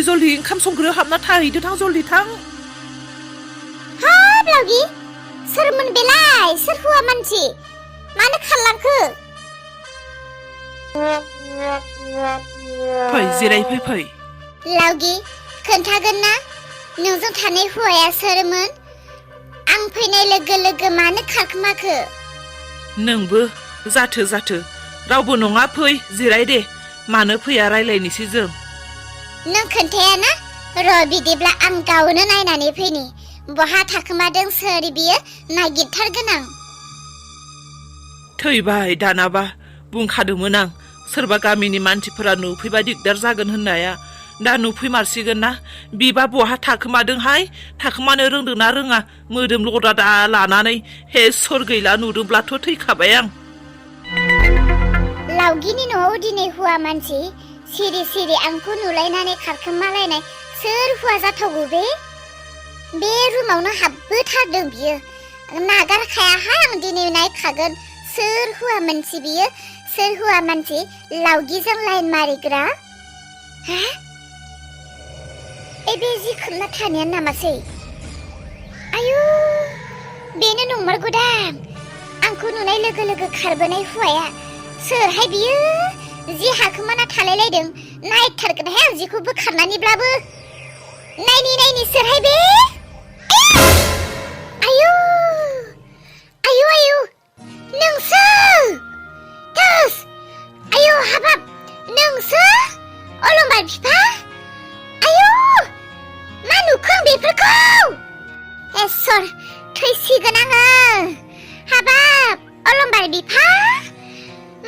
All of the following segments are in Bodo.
जल्दि ओंखाम संग्रायाव हाबना थाहैदो थां जल्दि थां हाब लावगि सोरमोन बेलाय सोर हौवा मानसि मानो खारलांखो फै जिराय फै लावगि खोन्थागोन ना नोंजों थानाय हौवाया सोरमोन आं फैनाय लोगो लोगो मानो खारखोमाखो नोंबो जाथो रावबो नङा फै जिराय दे मानो फैया रायलायनोसै जों नों खोन्थायाना र' बिदिब्ला आं गावनो नायनानै फैनि बहा थाखोमादों सोर बियो नागिरथारगोन आं थैबाय दानाबा बुंखादोंमोन आं सोरबा गामिनि मानसिफोरा नुफैबा दिगदार जागोन होननाया दा नुफैमारसिगोन ना बिबा बहा थाखोमादोंहाय थाखोमानो रोंदोंना रोङा मोदोम लदा लानानै हे सर गैला नुदोंब्लाथ' थैखाबाय आं लावगिनि न'आव दिनै हौवा मानसि सिरि सिरि आंखौ नुलायनानै खारखोमालायनाय सोर हौवा जाथावगौ बे रुमावनो हाबबोथारदों बियो नागारखायाहाय आं दिनै नायखागोन सोर हौवा मानसि बियो सोर हौवा मानसि लावगिजों लाइन मारिग्रा हा बे जि खोबना थानाया नामासै आयु बेनो नंमारगौदां आंखौ नुनाय लोगो लोगो खारबोनाय हौवाया सोरहाय बियो जि हाखोमाना थालायलायदों नायथारगोनहाय आं जिखौ बोखारनानैब्लाबो नायनि सोरहाय बे आयु नोंसो दास आयु हाबाब नोंसो अलंबार बिफा आयु मा नुखो बेफोरखौ एसर थैसिगोन आङो हाबाब अलंबार बिफा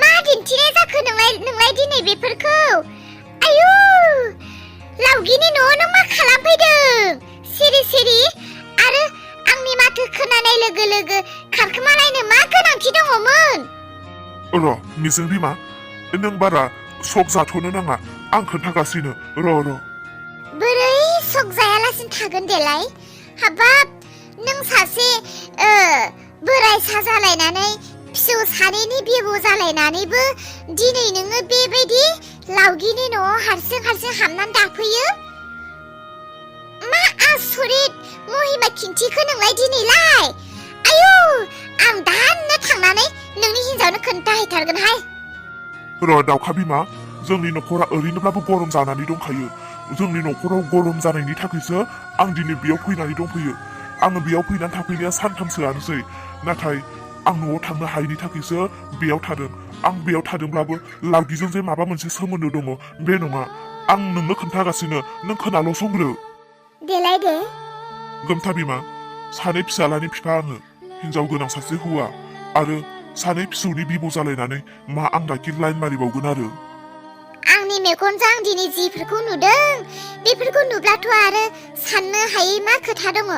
मा दिन्थिनाय जाखो नोंलाय दिनै बेफोरखौ आयु लावगिनि न'आव नों मा खालामफैदों सिरि आरो आंनि माथो खोनानाय लोगो लोगो खारखोमालायनो मा गोनांथि दङमोन र' मिजिं बिमा नों बारा सक जाथ'नो नाङा आं खोन्थागासिनो र' बोरै सक जायालासिनो थागोन देलाय हाबाब नों सासे बोराय साजालायनानै फिसौ सानैनि बिबु जालायनानैबो दिनै नोङो बेबायदि लावगिनि न'आव हारसिं हाबनानै दाफैयो मा आसरित महिमा खिन्थिखो नोंलाय दिनैलाय आयु आं दानो थांनानै नोंनि हिन्जावनो खोन्थाहैथारगोनहाय र' दाउखा बिमा जोंनि न'खरा ओरैनोब्लाबो गरम जानानै दंखायो जोंनि न'खराव गरम जानायनि थाखायसो आं दिनै बेयाव फैनानै दंफैयो आङो बेयाव फैनानै थाफैनाया सानथामसोआनोसै नाथाय आं न'आव थांनो हायैनि थाखायसो बेयाव थादों आं बेयाव थादोंब्लाबो लावगिजों जे माबा मोनसे सोमोन्दो दङ बे नङा आं नोंनो खोन्थागासिनो नों खोनाल' संग्रो देलाय दे गोमथा बिमा सानै फिसालानि बिफा आङो हिन्जाव गोनां सासे हौवा आरो सानै फिसौनि बिबौ जालायनानै मा आं गाइखेर लाइन मारिबावगोन आरो आंनि मेगनजों आं दिनै जिफोरखौ नुदों बेफोरखौ नुब्लाथ' आरो साननो हायै मा खोथा दङ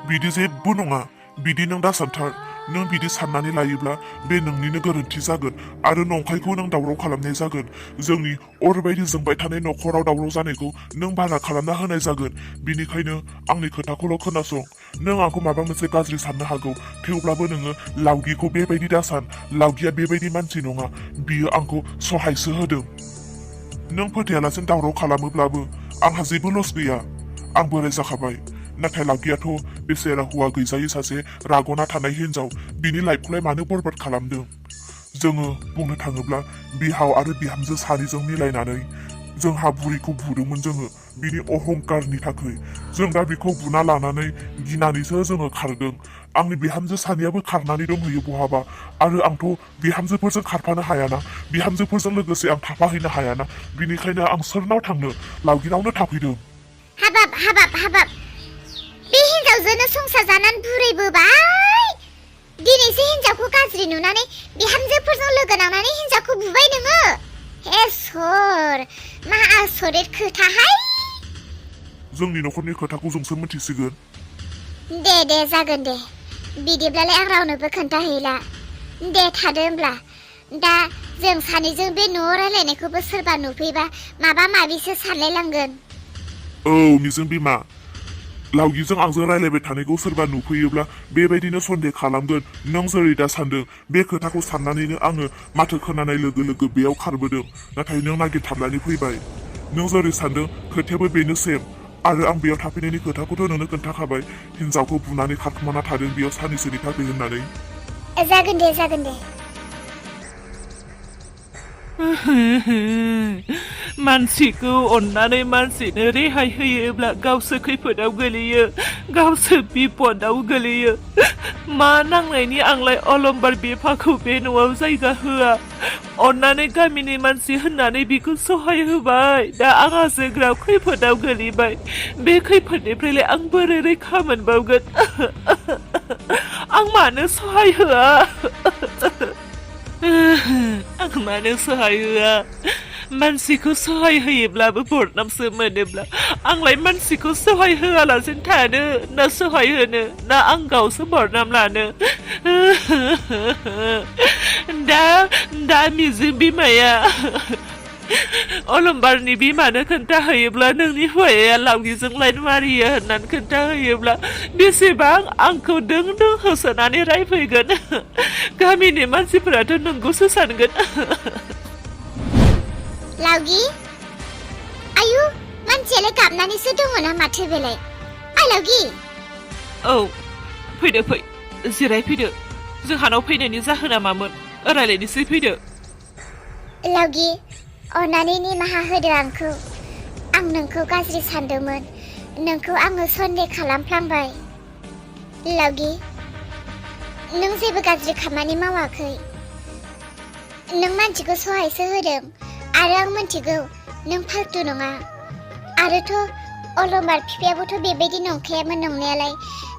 बिदि जेबो नङा बिदि नों दा सानथार नों बिदि साननानै लायोब्ला बे नोंनिनो गोरोन्थि जागोन आरो नंखायखौ नों दावराव खालामनाय जागोन जोंनि अरबायदि जोंबाय थानाय न'खराव दावराव जानायखौ नों बारा खालामना होनाय जागोन बिनिखायनो आंनि खोथाखौल' खोनासं नों आंखौ माबा मोनसे गाज्रि साननो हागौ थेवब्लाबो नोङो लावगिखौ बेबायदि दासान लावगिया बेबायदि मानसि नङा बियो आंखौ सहायसो होदों नों फोथायालासिनो दावराव खालामोब्लाबो आंहा जेबो लस गैया आं बोराय जाखाबाय नाथाय लावगियाथ' बेसेरा हौवा गैजायै सासे रागना थानाय हिन्जाव बिनि लाइफखौलाय मानो बरबाद खालामदों जोङो बुंनो थाङोब्ला बिहाव आरो बिहामजो सानैजों मिलायनानै जोंहा बुरैखौ बुदोंमोन जोङो बिनि अहंकारनि थाखाय जों दा बिखौ बुना लानानै गिनानैसो जोङो खारदों आंनि बिहामजो सानैयाबो खारनानै दंहैयो बहाबा आरो आंथ' बिहामजोफोरजों खारफानो हायाना बिहामजोफोरजों लोगोसे आं थाफाहैनो हायाना बिनिखायनो आं सोरनाव थांनो लावगिनावनो थाफैदों हाबाब बे हिन्जावजोंनो संसार जानानै बुरैबोबाय दिनैसो हिन्जावखौ गाज्रि नुनानै बिहामजोफोरजों लोगो नांनानै हिन्जावखौ बुबाय नोङो हे सर मा आसरित खोथाहाय जोंनि न'खरनि खोथाखौ जोंसो मिथिसिगोन दे जागोन दे बिदिब्लालाय आं रावनोबो खोन्थाहैला दे थादो होमब्ला दा जों सानैजों बे न'आव रायलायनायखौबो सोरबा नुफैबा माबा माबिसो सानलायलांगोन औ मिजिं बिमा लावगिजों आंजों रायलायबाय थानायखौ सोरबा नुफैयोब्ला बेबायदिनो सन्देह खालामगोन नों जेरै दा सानदों बे खोथाखौ साननानैनो आङो माथो खोनानाय लोगो लोगो बेयाव खारबोदों नाथाय नों नागिरथाबनानै फैबाय नों जेरै सानदों खोथायाबो बेनो सेम आरो आं बेयाव थाफैनायनि खोथाखौथ' नोंनो खोन्थाखाबाय हिनजावखौ बुनानै खारखोमाना थादों बेयाव साननैसोनि थाखाय होननानै जागोन दे मानसिखौ अननानै मानसिनो रेहाय होयोब्ला गावसो खैफोदाव गोलैयो गावसो बिपदआव गोलैयो मा नांनायनि आंलाय अलंबार बिफाखौ बे न'आव जायगा होआ अननानै गामिनि मानसि होननानै बिखौ सहाय होबाय दा आंहा जोग्राव खैफोदाव गोलैबाय बे खैफोदनिफ्रायलाय आं बोरै रैखा मोनबावगोन आं मानो सहाय होआ आं मानो सहाय होआ मानसिखौ सहाय होयोब्लाबो बदनामसो मोनोब्ला आंलाय मानसिखौ सहाय होआलासिनो थानो ना सहाय होनो ना आं गावसो बदनाम लानो दा मिजिं बिमाया अलंबारनि बिमानो खोन्थाहैयोब्ला नोंनि हौवाया लावगिजों लाइन मारियो होननानै खोन्थाहैयोब्ला बेसेबां आंखौ दों दों होसोनानै रायफैगोन गामिनि मानसिफोराथ' नोंखौसो सानगोन लावगि आयु मानसियालाय गाबनानैसो दङ ना माथो बेलाय लावगि औ फैदो फै जिरायफैदो जोंहानाव फैनायनि जाहोना मामोन रायलायनोसै फैदो लावगि अननानै निमाहा होदो आंखौ आं नोंखौ गाज्रि सानदोंमोन नोंखौ आङो सन्देह खालामफ्लांबाय लावगि नों जेबो गाज्रि खामानि मावाखै नों मानसिखौ सहायसो होदों आरो आं मिन्थिगौ नों फाल्तु नङा आरोथ' अलंबार बिफायाबोथ' बेबायदि नंखायामोन नंनायालाय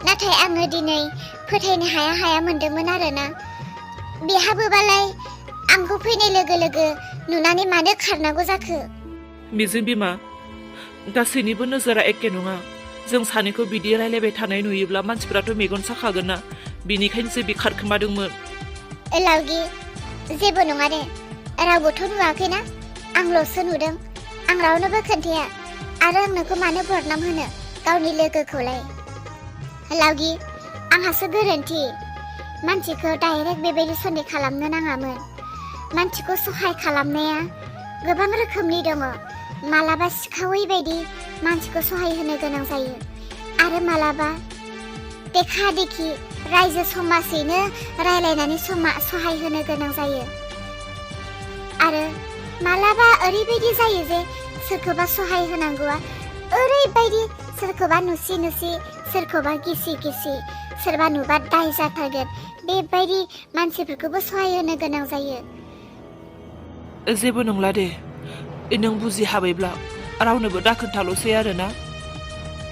नाथाय आङो दिनै फोथायनो हाया मोनदोंमोन आरोना बेहाबोबालाय आंखौ फैनाय लोगो लोगो नुनानै मानो खारनांगौ जाखो मिजिं बिमा गासैनिबो नोजोरा एखे नङा जों सानैखौ बिदि रायलायबाय थानाय नुयोब्ला मानसिफोराथ' मेगन साखागोन ना बिनिखायनोसो बि खारखोमादोंमोन लावगि जेबो नङा दे रावबोथ' नुवाखैना आंल'सो नुदों आं रावनोबो खोन्थाया आरो आं नोंखौ मानो बदनाम होनो गावनि लोगोखौलाय लावगि आंहासो गोरोन्थि मानसिखौ डाइरेक्ट बेबायदि सन्देह खालामनो नाङामोन मानसिखौ सहाय खालामनाया गोबां रोखोमनि दङ मालाबा सिखावै बायदि मानसिखौ सहाय होनो गोनां जायो आरो मालाबा देखा देखि रायजो समाजैनो रायलायनानै सहाय होनो गोनां जायो आरो मालाबा ओरैबायदि जायो जे सोरखौबा सहाय होनांगौआ ओरैबायदि सोरखौबा नुसि सोरखौबा गिसि सोरबा नुबा दाय जाथारगोन बेबायदि मानसिफोरखौबो सहाय होनो गोनां जायो जेबो नंला दे नों बुजि हाबायब्ला रावनोबो दा खोन्थाल'सै आरोना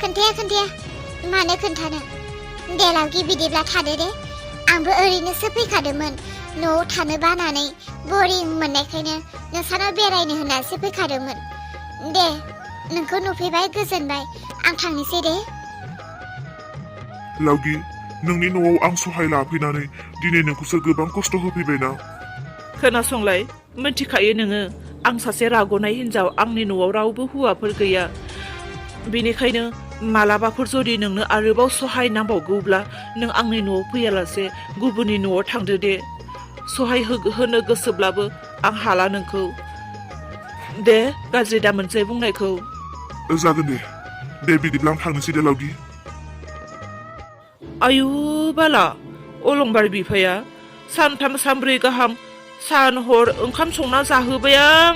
खोन्थाया मानो खोन्थानो दे लावगि बिदिब्ला थादो दे आंबो ओरैनोसो फैखादोंमोन न'आव थानो बानानै बरिं मोननायखायनो नोंसानाव बेरायनो होननासो फैखादोंमोन दे नोंखौ नुफैबाय गोजोनबाय आं थांनोसै दे लावगि नोंनि न'आव आं सहाय लाफैनानै दिनै नोंखौसो गोबां खस्थ' होफैबायना खोनासंलाय मिन्थिखायो नोङो आं सासे राग'नाय हिनजाव आंनि न'आव रावबो हौवाफोर गैया बेनिखायनो मालाबाफोर जुदि नोंनो आरोबाव सहाय नांबावगौब्ला नों आंनि न'आव फैयालासे गुबुननि न'आव थांदो दे सहाय होनो गोसोब्लाबो आं हाला नोंखौ दे गाज्रि दा मोनसे बुंनायखौ जागोन दे बिदिब्ला आं थांनोसै दे लावगि आयु बाला अलंबार बिफाया सानथाम सानब्रै गाहाम सान हर ओंखाम संना जाहोबाय आं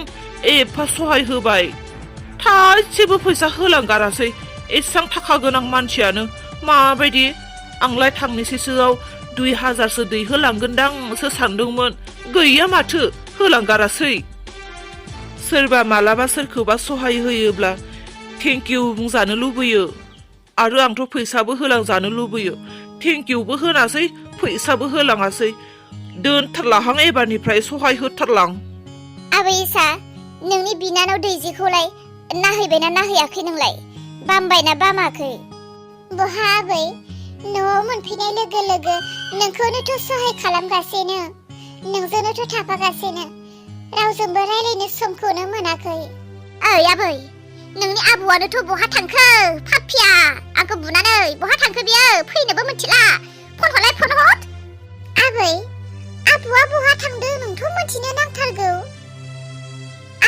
एफा सहाय होबाय थाइसेबो फैसा होलांगारासै एसां थाखा गोनां मानसियानो माबायदि आंलाय थांनोसैसोआव 2000सो दैहोलांगोनदांसो सानदोंमोन गैया माथो होलांगारासै सोरबा मालाबा सोरखौबा सहाय होयोब्ला थेंक इउ बुंजानो लुबैयो आरो आंथ' फैसाबो होलांजानो लुबैयो थेंक इउबो होनासै फैसाबो होलाङासै दोनथारलाहां एबारनिफ्राय सहाय होथारलां आबै इसा नोंनि बिनानाव दैजिखौलाय नाहैबायना नाहैयाखै नोंलाय बामबायना बामाखै बहा आबै न'आव मोनफैनाय लोगो लोगो नोंखौनोथ' सहाय खालामगासिनो नोंजोंनोथ' थाफागासिनो रावजोंबो रायलायनो समखौनो मोनाखै ओइ आबै नोंनि आबौआनोथ' बहा थांखो पापिया आंखौ बुनानै बहा थांखो बियो फैनोबो मिथिला फन हर आबै आबौआ बहा थांदों नोंथ' मिथिनो नांथारगौ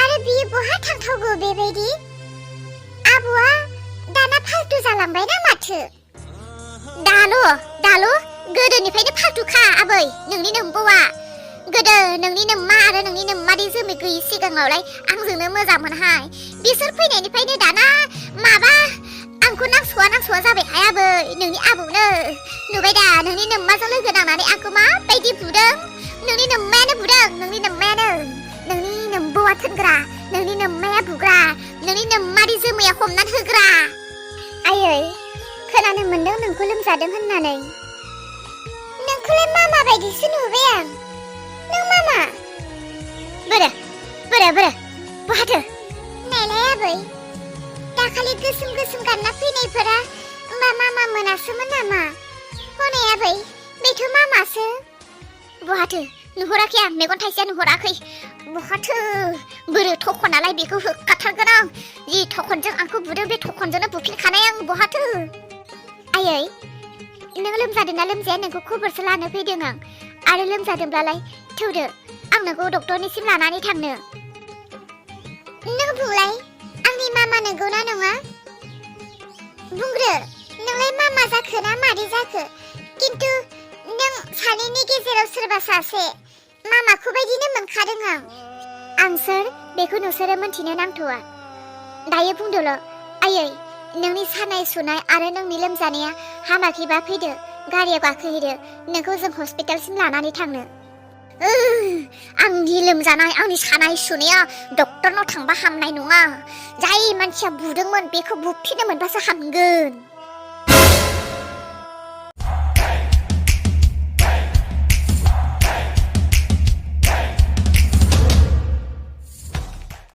आरो बियो बहा थांथावगौ बेबायदि आबौआ दाना फाल्तु जालांबायना माथो दाल' गोदोनिफ्रायनो फाल्तुखा आबै नोंनि नोम्बौआ गोदो नोंनि नोम्मा आरो नोंनि नोम्मादै जोमै गैयि सिगाङावलाय आंजोंनो मोजांमोनहाय बिसोर फैनायनिफ्रायनो दाना माबा आंखौ नांस'आ जाबायहाय आबै नोंनि आबौनो नुबाय दा नोंनि नोम्माजों लोगो नांनानै आंखौ माबायदि बुदों नोंनि नोम्मायानो बुदों नोंनि नोम्बौआ थोनग्रा नोंनि नोम्माया बुग्रा नोंनि नोम्मादै जोमैया हमनानै होग्रा आयै खोनानो मोनदों नोंखौ लोमजादों होननानै नोंखौलाय मामा बायदिसो नुबाय आं नों मामा बोरो बहाथो नायलाय आबै दाखालि गोसोम गानना फैनायफोरा होमबा मामा मोनासोमोन नामा हनै आबै बेथ' मामासो बहाथो नुहराखै आं मेगन थाइसेया नुहराखै बहाथो बोरो थखनालाय बेखौ होखाथारगोन आं जि थखनजों आंखौ बुदों बे थखनजोंनो बुफिनखानाय आं बहाथो आयै नों लोमजादोंना लोमजाया नोंखौ खबरसो लानो फैदों आं आरो लोमजादोंब्लालाय थौदो आं नोंखौ डक्टरनिसिम लानानै थांनो नों बुंलाय आंनि मामा नंगौना नङा बुंग्रो नोंलाय मामा जाखो ना मादै जाखो किन्तु नों सानैनि गेजेराव सोरबा सासे मामाखौ बायदिनो मोनखादों आं सोर बेखौ नोंसोरो मोनथिनो नांथ'आ दायो बुंदोल' आयै नोंनि सानाय सुनाय आरो नोंनि लोमजानाया हामाखैबा फैदो गारियाव गाखोहैदो नोंखौ जों हस्पिटालसिम लानानै थांनो आंनि लोमजानाय आंनि सानाय सुनाया डक्टरनाव थांबा हामनाय नङा जाय मानसिया बुदोंमोन बेखौ बुफिननो मोनबासो हामगोन